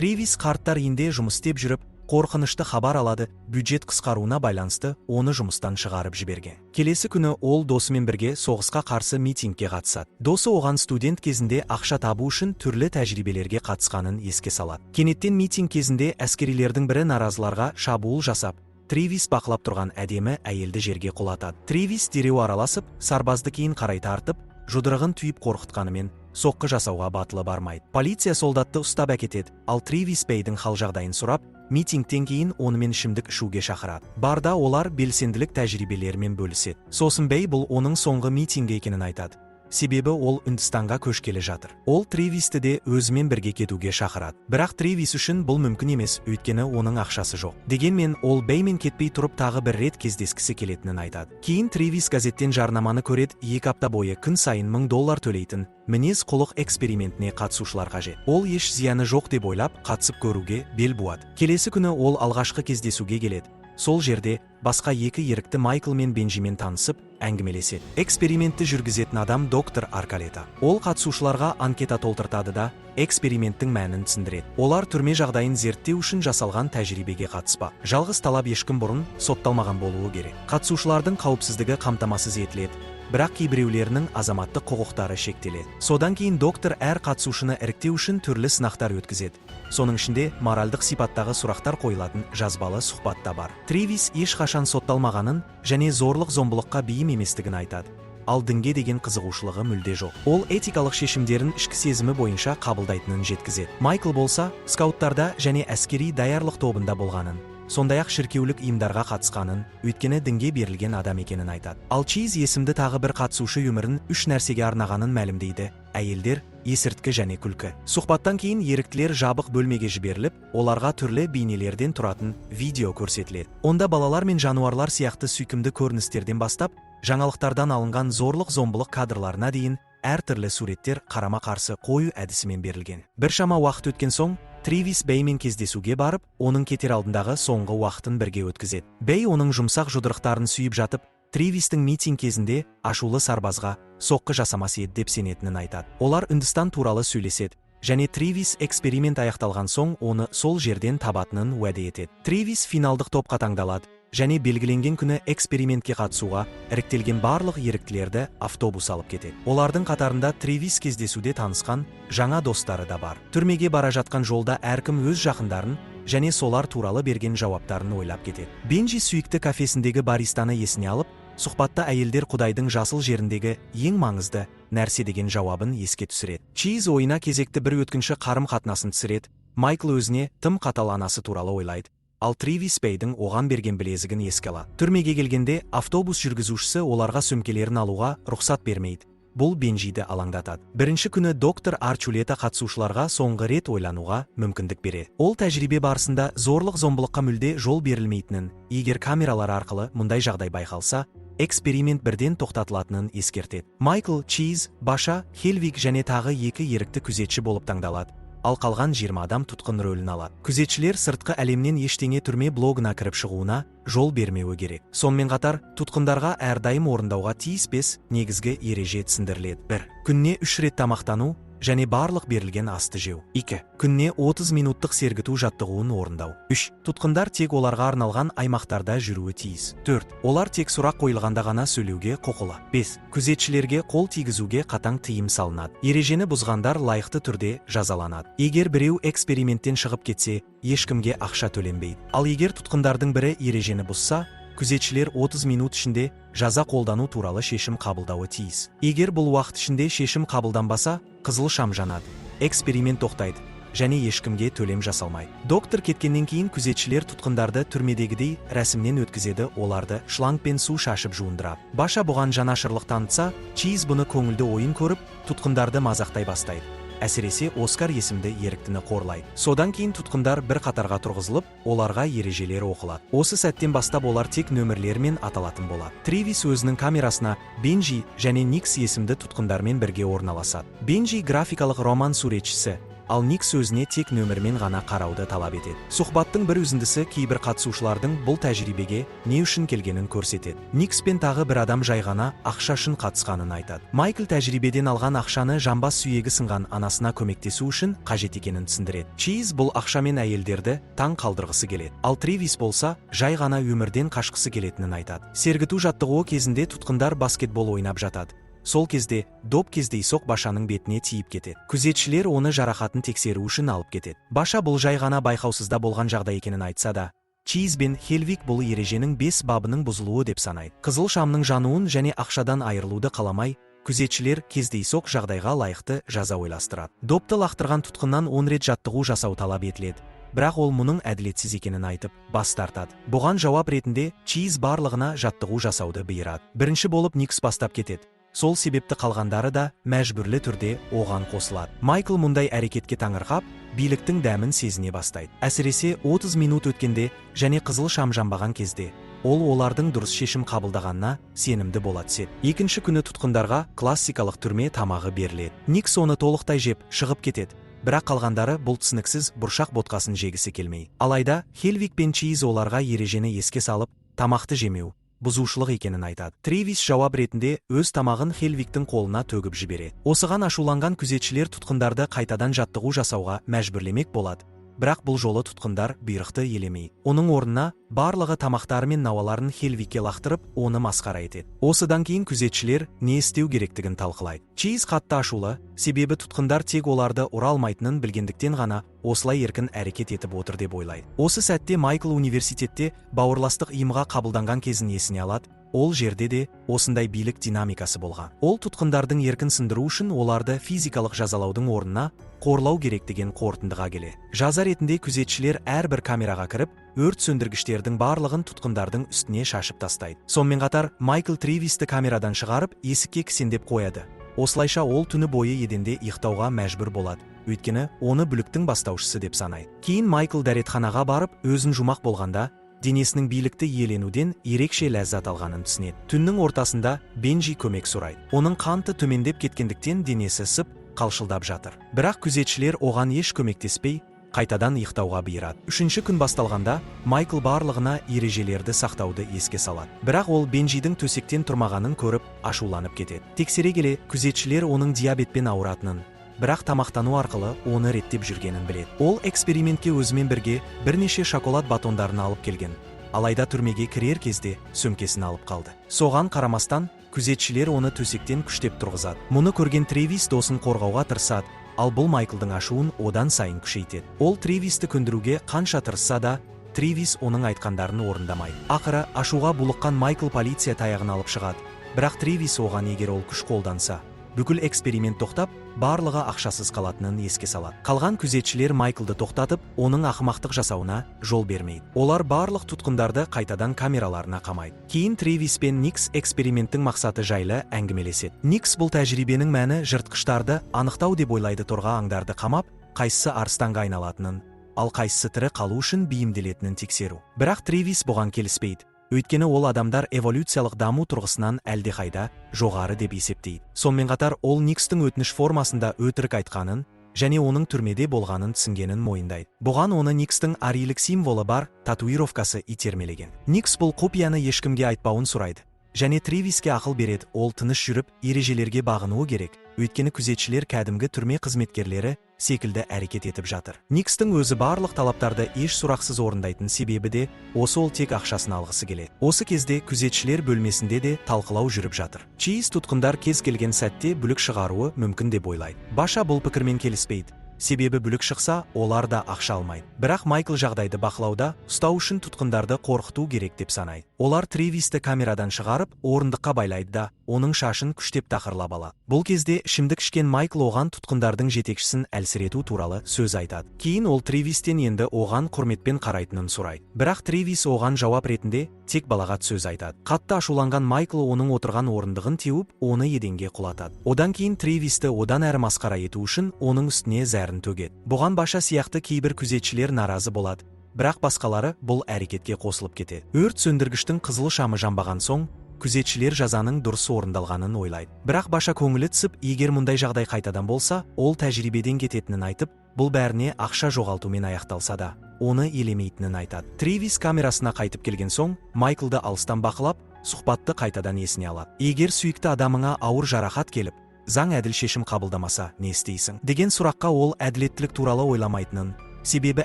Тревис қарттар үйінде жұмыс істеп жүріп, қорқынышты хабар алады: бюджет қысқаруына байланысты оны жұмыстан шығарып жіберген. Келесі күні ол досымен бірге соғысқа қарсы митингке қатысады. Досы оған студент кезінде ақша табу үшін түрлі тәжірибелерге қатысқанын еске салады. Кенеттен митинг кезінде әскерилердің бірі наразыларға шабуыл жасап, Тревис бақылап тұрған әдемі әйелді жерге құлатады. Тревис дереу араласып, сарбазды кейін қарай тартып, жұдырығын түйіп қорқытқанымен, соққы жасауға батылы бармайды. Полиция солдатты ұстап әкетеді, ал Тревис Бэйдің хал жағдайын сұрап, митингтен кейін онымен ішімдік ішуге шақырады. Барда олар белсенділік тәжірибелерімен бөліседі. Сосын Бэй бұл оның соңғы митингі екенін айтады. Себебі ол Үндістанға көшкелі жатыр. Ол Тревисті де өзімен бірге кетуге шақырады. Бірақ Тревис үшін бұл мүмкін емес, өйткені оның ақшасы жоқ. Дегенмен ол Бэймен кетпей тұрып тағы бір рет кездескісі келетінін айтады. Кейін Тревис газеттен жарнаманы көреді: 2 апта бойы күн сайын 1000 доллар төлейтін мінез құлық экспериментіне қатысушылар қажет. Ол еш зияны жоқ деп ойлап, қатысып көруге бел буады. Келесі күні ол алғашқы кездесуге келеді. Сол жерде басқа екі ерікті, Майкл мен Бенжимен танысып, әңгімелеседі. Экспериментті жүргізетін адам — доктор Аркалета. Ол қатысушыларға анкета толтыртады да, эксперименттің мәнін түсіндіреді. Олар түрме жағдайын зерттеу үшін жасалған тәжірибеге қатыспақ. Жалғыз талап: ешкім бұрын сотталмаған болуы керек. Қатысушылардың қауіпсіздігі қамтамасыз етіледі, бірақ кейбіреулерінің азаматтық құқықтары шектеледі. Содан кейін доктор әр қатысушыны іріктеу үшін түрлі сынақтар өткізеді. Соның ішінде моральдық сипаттағы сұрақтар қойылатын жазбалы сұхбат та бар. Тревис ешқашан сотталмағанын және зорлық зомбылыққа бейім еместігін айтады. Ал дінге деген қызығушылығы мүлде жоқ. Ол этикалық шешімдерін ішкі сезімі бойынша қабылдайтынын жеткізеді. Майкл болса, скауттарда және әскери даярлық тобында болғанын, сондай-ақ шіркеулік ұйымдарға қатысқанын, өйткені дінге берілген адам екенін айтады. Ал Чиз есімді тағы бір қатысушы өмірін үш нәрсеге арнағанын мәлімдейді: әйелдер, есірткі және күлкі. Сұхбаттан кейін еріктілер жабық бөлмеге жіберіліп, оларға түрлі бейнелерден тұратын видео көрсетіледі. Онда балалар мен жануарлар сияқты сүйкімді көріністерден бастап, жаңалықтардан алынған зорлық зомбылық кадрларына дейін әртүрлі суреттер қарама-қарсы қою әдісімен берілген. Біршама уақыт өткен соң, Тревис Бэймен кездесуге барып, оның кетер алдындағы соңғы уақытын бірге өткізеді. Бэй оның жұмсақ жұдырықтарын сүйіп жатып, Тревистің митинг кезінде ашулы сарбазға соққы жасамас еді деп сенетінін айтады. Олар Үндістан туралы сөйлеседі және Тревис эксперимент аяқталған соң оны сол жерден табатынын уәде етеді. Тревис финалдық топқа таңдалады және белгіленген күні экспериментке қатысуға іріктелген барлық еріктілерді автобус алып кетеді. Олардың қатарында Тревис кездесуде танысқан жаңа достары да бар. Түрмеге бара жатқан жолда әркім өз жақындарын және солар туралы берген жауаптарын ойлап кетеді. Бенжи сүйікті кафесіндегі баристаны есіне алып, сұхбатта әйелдер құдайдың жасыл жеріндегі ең маңызды нәрсе деген жауабын еске түсіреді. Чиз ойына кезекті бір өткінші қарым қатынасын түсіреді. Майкл өзіне тым қатал анасы туралы ойлайды, ал Тревис Бэйдің оған берген білезігін еске алады. Түрмеге келгенде автобус жүргізушісі оларға сөмкелерін алуға рұқсат бермейді. Бұл Бенжиді алаңдатады. Бірінші күні доктор Арчулета қатысушыларға соңғы рет ойлануға мүмкіндік береді. Ол тәжірибе барысында зорлық зомбылыққа мүлде жол берілмейтінін, егер камералар арқылы мұндай жағдай байқалса, эксперимент бірден тоқтатылатынын ескертеді. Майкл, Чиз, Баша, Хельвик және тағы екі ерікті күзетші болып таңдалады, ал қалған 20 адам тұтқын рөлін алады. Күзетшілер сыртқы әлемнен ештеңе түрме блогына кіріп шығуына жол бермеуі керек. Сонымен қатар тұтқындарға әрдайым орындауға тиіс бес негізгі ереже түсіндіріледі. Бір: күніне үш рет тамақтану және барлық берілген асты жеу. Екі: күніне 30 минуттық сергіту жаттығуын орындау. Үш: тұтқындар тек оларға арналған аймақтарда жүруі тиіс. Төрт: олар тек сұрақ қойылғанда ғана сөйлеуге құқылы. Бес: күзетшілерге қол тигізуге қатаң тыйым салынады. Ережені бұзғандар лайықты түрде жазаланады. Егер біреу эксперименттен шығып кетсе, ешкімге ақша төленбейді. Ал егер тұтқындардың бірі ережені бұзса, күзетшілер 30 минут ішінде жаза қолдану туралы шешім қабылдауы тиіс. Егер бұл уақыт ішінде шешім қабылданбаса, қызыл шам жанады, эксперимент тоқтайды және ешкімге төлем жасалмайды. Доктор кеткеннен кейін күзетшілер тұтқындарды түрмедегідей рәсімнен өткізеді: оларды шлангпен су шашып жуындырады. Баша бұған жанашырлық танытса, Чиз бұны көңілді ойын көріп, тұтқындарды мазақтай бастайды, әсіресе Оскар есімді еріктіні қорлайды. Содан кейін тұтқындар бір қатарға тұрғызылып, оларға ережелер оқылады. Осы сәттен бастап олар тек нөмірлерімен аталатын болады. Тревис өзінің камерасына Бенжи және Никс есімді тұтқындармен бірге орналасады. Бенжи графикалық роман суретшісі, Ал Никс өзіне тек нөмірмен ғана қарауды талап етеді. Сұхбаттың бір үзіндісі кейбір қатысушылардың бұл тәжірибеге не үшін келгенін көрсетеді. Никс пен тағы бір адам жай ғана ақша үшін қатысқанын айтады. Майкл тәжірибеден алған ақшаны жамбас сүйегі сынған анасына көмектесу үшін қажет екенін түсіндіреді. Чиз бұл ақшамен әйелдерді таң қалдырғысы келеді. Ал Тревис болса, жай ғана өмірден қашқысы келетінін айтады. Сергіту жаттығуы кезінде тұтқындар баскетбол ойнап жатады. Сол кезде доп кездейсоқ Башаның бетіне тиіп кетеді. Күзетшілер оны жарақатын тексеру үшін алып кетеді. Баша бұл жай ғана байқаусызда болған жағдай екенін айтса да, Чиз бен Хельвик бұл ереженің 5 бабының бұзылуы деп санайды. Қызыл шамның жануын және ақшадан айырылуды қаламай, күзетшілер кездейсоқ жағдайға лайықты жаза ойластырады. Допты лақтырған тұтқыннан 10 рет жаттығу жасау талап етіледі. Бірақ ол мұның әділетсіз екенін айтып, бас тартады. Бұған жауап ретінде Чиз барлығына жаттығу жасауды бұйырады. Бірінші болып Никс бастап кетеді. Сол себепті қалғандары да мәжбүрлі түрде оған қосылады. Майкл мұндай әрекетке таңырқап, биліктің дәмін сезіне бастайды. Әсіресе 30 минут өткенде және қызыл шам жанбаған кезде, ол олардың дұрыс шешім қабылдағанына сенімді бола түседі. Екінші күні тұтқындарға классикалық түрме тамағы беріледі. Никс оны толықтай жеп, шығып кетеді. Бірақ қалғандары бұл түсініксіз бұршақ ботқасын жегісі келмей. Алайда Хельвик пен Чиз оларға ережені еске салып, тамақты жемеу бұзушылық екенін айтады. Тревис жауап ретінде өз тамағын Хельвиктің қолына төгіп жібереді. Осыған ашуланған күзетшілер тұтқындарды қайтадан жаттығу жасауға мәжбүрлемек болады. Бірақ бұл жолы тұтқындар бұйрықты елемей. Оның орнына барлығы тамақтары мен науаларын Хельвикке лақтырып, оны масқара етеді. Осыдан кейін күзетшілер не істеу керектігін талқылайды. Чиз қатты ашулы, себебі тұтқындар тек оларды ұра алмайтынын білгендіктен ғана осылай еркін әрекет етіп отыр деп ойлайды. Осы сәтте Майкл университетте бауырластық ұйымға қабылданған кезін есіне алады. Ол жерде де осындай билік динамикасы болған. Ол тұтқындардың еркін сындыру үшін оларды физикалық жазалаудың орнына қорлау керек деген қорытындыға келе. Жаза ретінде күзетшілер әрбір камераға кіріп, өрт сөндіргіштердің барлығын тұтқындардың үстіне шашып тастайды. Сонымен қатар Майкл Тревисті камерадан шығарып, есікке кісендеп қояды. Осылайша ол түні бойы еденде ұйықтауға мәжбүр болады. Өйткені оны бүліктің бастаушысы деп санайды. Кейін Майкл дәретханаға барып, өзін жумақ болғанда, денесінің билікті иеленуден ерекше ләззат алғанын түсінеді. Түннің ортасында Бенжи көмек сұрайды. Оның қанты төмендеп кеткендіктен денесі ысып, қалшылдап жатыр. Бірақ күзетшілер оған еш көмектеспей, қайтадан ұйықтауға бұйырады. Үшінші күн басталғанда Майкл барлығына ережелерді сақтауды еске салады. Бірақ ол Бенжидің төсектен тұрмағанын көріп, ашуланып кетеді. Тексере келе күзетшілер оның диабетпен ауыратынын, бірақ тамақтану арқылы оны реттеп жүргенін біледі. Ол экспериментке өзімен бірге бірнеше шоколад батондарын алып келген. Алайда түрмеге кірер кезде сөмкесін алып қалды. Соған қарамастан, күзетшілер оны төсектен күштеп тұрғызады. Мұны көрген Тревис досын қорғауға тырысады, ал бұл Майклдың ашуын одан сайын күшейтеді. Ол Тревисті көндіруге қанша тырысса да, Тревис оның айтқандарын орындамайды. Ақыры ашуға булыққан Майкл полиция таяғын алып шығады. Бірақ Тревис оған егер ол күш қолданса, бүкіл эксперимент тоқтап, барлығы ақшасыз қалатынын еске салады. Қалған күзетшілер Майклды тоқтатып, оның ақымақтық жасауына жол бермейді. Олар барлық тұтқындарды қайтадан камераларына қамайды. Кейін Тревис пен Никс эксперименттің мақсаты жайлы әңгімелеседі. Никс бұл тәжірибенің мәні жыртқыштарды анықтау деп ойлайды. Торға аңдарды қамап, қайсысы арыстанға айналатынын, ал қайсысы тірі қалу үшін бейімделетінін тексеру. Бірақ Тревис бұған келіспейді. Өйткені ол адамдар эволюциялық даму тұрғысынан әлдеқайда жоғары деп есептейді. Сонымен қатар ол Никстің өтініш формасында өтірік айтқанын және оның түрмеде болғанын түсінгенін мойындайды. Бұған оны Никстің арийлік символы бар татуировкасы итермелеген. Никс бұл құпияны ешкімге айтпауын сұрайды. Және Тревиске ақыл береді, ол тыныш жүріп, ережелерге бағынуы керек. Өйткені күзетшілер кәдімгі түрме қызметкерлері секілді әрекет етіп жатыр. Никстің өзі барлық талаптарды еш сұрақсыз орындайтын себебі де осы, ол тек ақшасын алғысы келеді. Осы кезде күзетшілер бөлмесінде де талқылау жүріп жатыр. Чиз тұтқындар кез келген сәтте бүлік шығаруы мүмкін деп ойлайды. Баша бұл пікірмен келіспейді. Себебі бүлік шықса, олар да ақша алмайды. Бірақ Майкл жағдайды бақылауда ұстау үшін тұтқындарды қорқыту керек деп санайды. Олар Тревисті камерадан шығарып, орындыққа байлайды да, оның шашын күштеп тақырлап алады. Бұл кезде ішімдік ішкен Майкл оған тұтқындардың жетекшісін әлсірету туралы сөз айтады. Кейін ол Тревистен енді оған құрметпен қарайтынын сұрайды. Бірақ Тревис оған жауап ретінде тек балағат сөз айтады. Қатты ашуланған Майкл оның отырған орындығын теуіп, оны еденге құлатады. Одан кейін Тревисті одан әрі масқара ету үшін оның үстіне зәрін төгеді. Бұған Баша сияқты кейбір күзетшілер наразы болады. Бірақ басқалары бұл әрекетке қосылып кетеді. Өрт сөндіргіштің қызыл шамы жанбаған соң, күзетшілер жазаның дұрыс орындалғанын ойлайды. Бірақ Баша көңілі түсіп, егер мұндай жағдай қайтадан болса, ол тәжірибеден кететінін айтып, Бұл бәріне ақша жоғалтумен аяқталса да, оны елемейтінін айтады. Тревис камерасына қайтып келген соң, Майклды алыстан бақылап, сұхбатты қайтадан есіне алады. Егер сүйікті адамыңа ауыр жарақат келіп, заң әділ шешім қабылдамаса, не істейсің деген сұраққа ол әділеттілік туралы ойламайтынын, себебі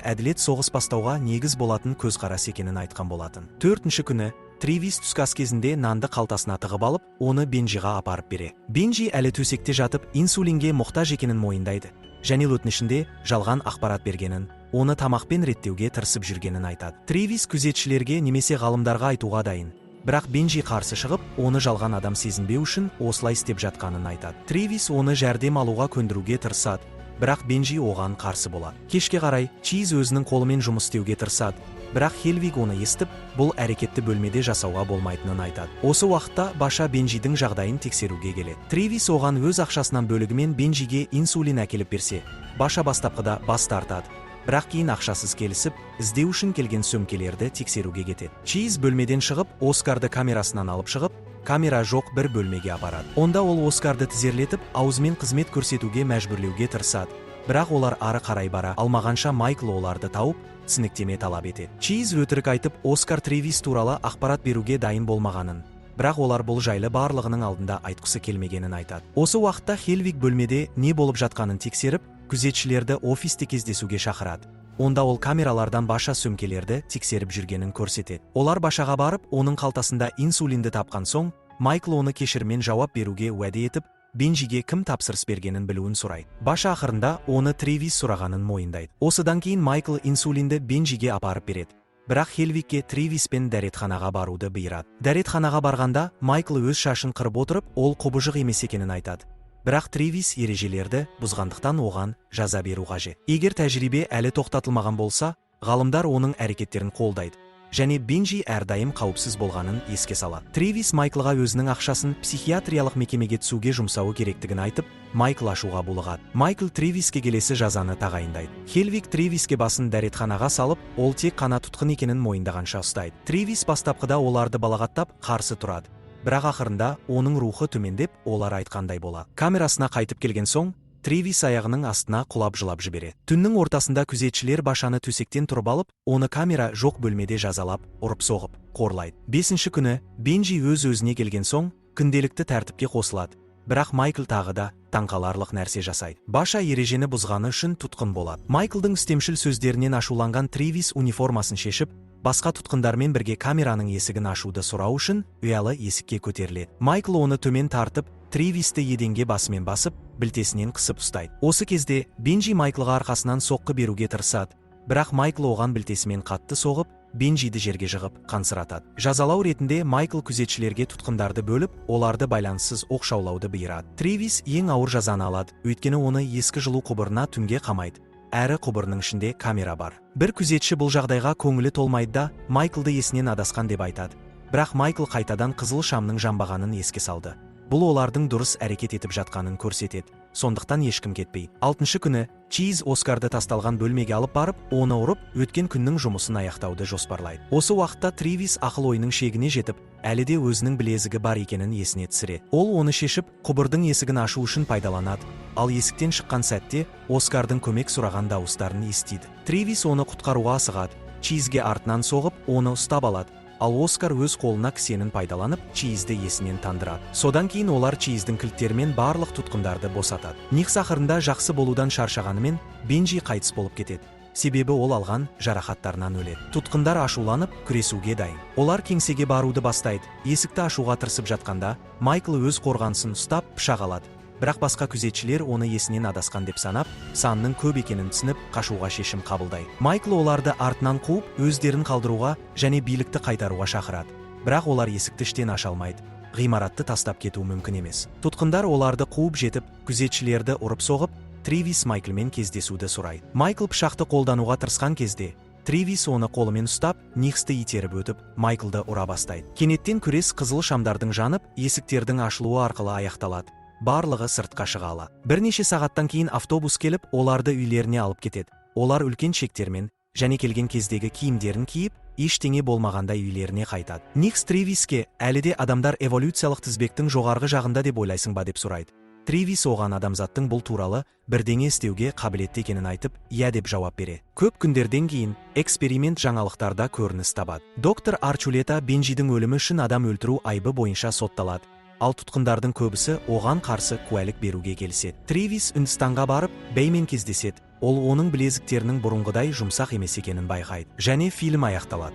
әділет соғыс бастауға негіз болатын көзқарас екенін айтқан болатын. Төртінші күні Тревис түскі ас кезінде нанды қалтасына тығып алып, оны Бенжиға апарып бере. Бенжи әлі төсекте жатып, инсулинге мұқтаж екенін мойындайды және өтінішінде жалған ақпарат бергенін, оны тамақпен реттеуге тырысып жүргенін айтады. Тревис күзетшілерге немесе ғалымдарға айтуға дайын, бірақ Бенжи қарсы шығып, оны жалған адам сезінбеу үшін осылай істеп жатқанын айтады. Тревис оны жәрдем алуға көндіруге тырысады, бірақ Бенжи оған қарсы болады. Кешке қарай Чиз өзінің қолымен жұмыс істеуге тырысады, бірақ Хельвиг оны естіп, бұл әрекетті бөлмеде жасауға болмайтынын айтады. Осы уақытта Баша Бенжидің жағдайын тексеруге келеді. Тревис оған өз ақшасынан бөлігімен Бенжиге инсулин әкеліп берсе, Баша бастапқыда бас тартады, бірақ кейін ақшасыз келісіп, іздеу үшін келген сөмкелерді тексеруге кетеді. Чиз бөлмеден шығып, Оскарды камерасынан алып шығып, камера жоқ бір бөлмеге апарады. Онда ол Оскарды тізерлетіп, аузымен қызмет көрсетуге мәжбүрлеуге тырысады, бірақ олар ары қарай бара алмағанша Майкл оларды тауып, түсініктеме талап етеді. Чиз өтірік айтып, Оскар Тревис туралы ақпарат беруге дайын болмағанын, бірақ олар бұл жайлы барлығының алдында айтқысы келмегенін айтады. Осы уақытта Хельвиг бөлмеде не болып жатқанын тексеріп, күзетшілерді офисте кездесуге шақырады. Онда ол камералардан Баша сөмкелерді тексеріп жүргенін көрсетеді. Олар Башаға барып, оның қалтасында инсулинді тапқан соң, Майкл оны кешіріммен жауап беруге уәде етіп, Бенжиге кім тапсырыс бергенін білуін сұрайды. Баша ақырында оны Тревис сұрағанын мойындайды. Осыдан кейін Майкл инсулинді Бенжиге апарып береді, бірақ Хельвикке Тревиспен дәретханаға баруды бұйырады. Дәретханаға барғанда Майкл өз шашын қырып отырып, ол құбыжық емес екенін айтады, бірақ Тревис ережелерді бұзғандықтан оған жаза беру қажет. Егер тәжірибе әлі тоқтатылмаған болса, ғалымдар оның әрекеттерін қолдайды және Бенжи әрдайым қауіпсіз болғанын еске салады. Тревис Майклға өзінің ақшасын психиатриялық мекемеге түсуге жұмсауы керектігін айтып, Майкл ашуға булығады. Майкл Тревиске келесі жазаны тағайындайды. Хельвик Тревиске басын дәретханаға салып, ол тек қана тұтқын екенін мойындағанша ұстайды. Тревис бастапқыда оларды балағаттап, қарсы тұрады, бірақ ақырында оның рухы төмендеп, олар айтқандай болады. Камерасына қайтып келген соң, Тревис аяғының астына құлап, жылап жібереді. Түннің ортасында күзетшілер Башаны төсектен тұрып алып, оны камера жоқ бөлмеде жазалап, ұрып соғып, қорлайды. Бесінші күні Бенжи өз өзіне келген соң, күнделікті тәртіпке қосылады, бірақ Майкл тағы да таңқаларлық нәрсе жасайды. Баша ережені бұзғаны үшін тұтқын болады. Майклдың үстемшіл сөздерінен ашуланған Тревис униформасын шешіп, басқа тұтқындармен бірге камераның есігін ашуды сұрау үшін ұялы есікке көтеріледі. Майкл оны төмен тартып, Тревисті еденге басымен басып, білтесінен қысып ұстайды. Осы кезде Бенжи Майклға арқасынан соққы беруге тырысады, бірақ Майкл оған білтесімен қатты соғып, Бенжиді жерге жығып, қансыратады. Жазалау ретінде Майкл күзетшілерге тұтқындарды бөліп, оларды байланыссыз оқшаулауды бұйырады. Тревис ең ауыр жазаны алады, өйткені оны ескі жылу құбырына түнге қамайды, әрі құбырының ішінде камера бар. Бір күзетші бұл жағдайға көңілі толмайды да, Майклды есінен адасқан деп айтады, бірақ Майкл қайтадан қызыл шамның жанбағанын еске салды. Бұл олардың дұрыс әрекет етіп жатқанын көрсетеді, сондықтан ешкім кетпейді. Алтыншы күні Чиз Оскарды тасталған бөлмеге алып барып, оны ұрып, өткен күннің жұмысын аяқтауды жоспарлайды. Осы уақытта Тревис ақыл ойының шегіне жетіп, әлі де өзінің білезігі бар екенін есіне түсіреді. Ол оны шешіп, құбырдың есігін ашу үшін пайдаланады, ал есіктен шыққан сәтте Оскардың көмек сұраған дауыстарын естиді. Тревис оны құтқаруға асығады, Чизге артынан соғып, оны ұстап алады, ал Оскар өз қолына кісенін пайдаланып, Чизді есінен тандырады. Содан кейін олар Чиздің кілттерімен барлық тұтқындарды босатады. Никс ақырында жақсы болудан шаршағанымен, Бенжи қайтыс болып кетеді, себебі ол алған жарақаттарынан өледі. Тұтқындар ашуланып, күресуге дайын. Олар кеңсеге баруды бастайды. Есікті ашуға тырысып жатқанда, Майкл өз қорғанысын ұстап, пышақ алады, бірақ басқа күзетшілер оны есінен адасқан деп санап, санның көп екенін түсініп, қашуға шешім қабылдайды. Майкл оларды артынан қуып, өздерін қалдыруға және билікті қайтаруға шақырады, бірақ олар есікті іштен аша алмайды, ғимаратты тастап кету мүмкін емес. Тұтқындар оларды қуып жетіп, күзетшілерді ұрып соғып, Тревис Майклмен кездесуді сұрайды. Майкл пышақты қолдануға тырысқан кезде, Тревис оны қолымен ұстап, Никсті итеріп өтіп, Майклды ұра бастайды. Кенеттен күрес қызыл шамдардың жанып, есіктердің ашылуы арқылы аяқталады. Барлығы сыртқа шыға алады. Бірнеше сағаттан кейін автобус келіп, оларды үйлеріне алып кетеді. Олар үлкен чектермен және келген кездегі киімдерін киіп, ештеңе болмағандай үйлеріне қайтады. Никс Тревиске әлі де адамдар эволюциялық тізбектің жоғарғы жағында деп ойлайсың ба деп сұрайды. Тревис оған адамзаттың бұл туралы бірдеңе істеуге қабілетті екенін айтып, иә деп жауап береді. Көп күндерден кейін эксперимент жаңалықтарда көрініс табады. Доктор Арчулета Бенжидің өлімі үшін адам өлтіру айыбы бойынша сотталады, ал тұтқындардың көбісі оған қарсы куәлік беруге келіседі. Тревис Үндістанға барып, Бэймен кездеседі. Ол оның білезіктерінің бұрынғыдай жұмсақ емес екенін байқайды және фильм аяқталады.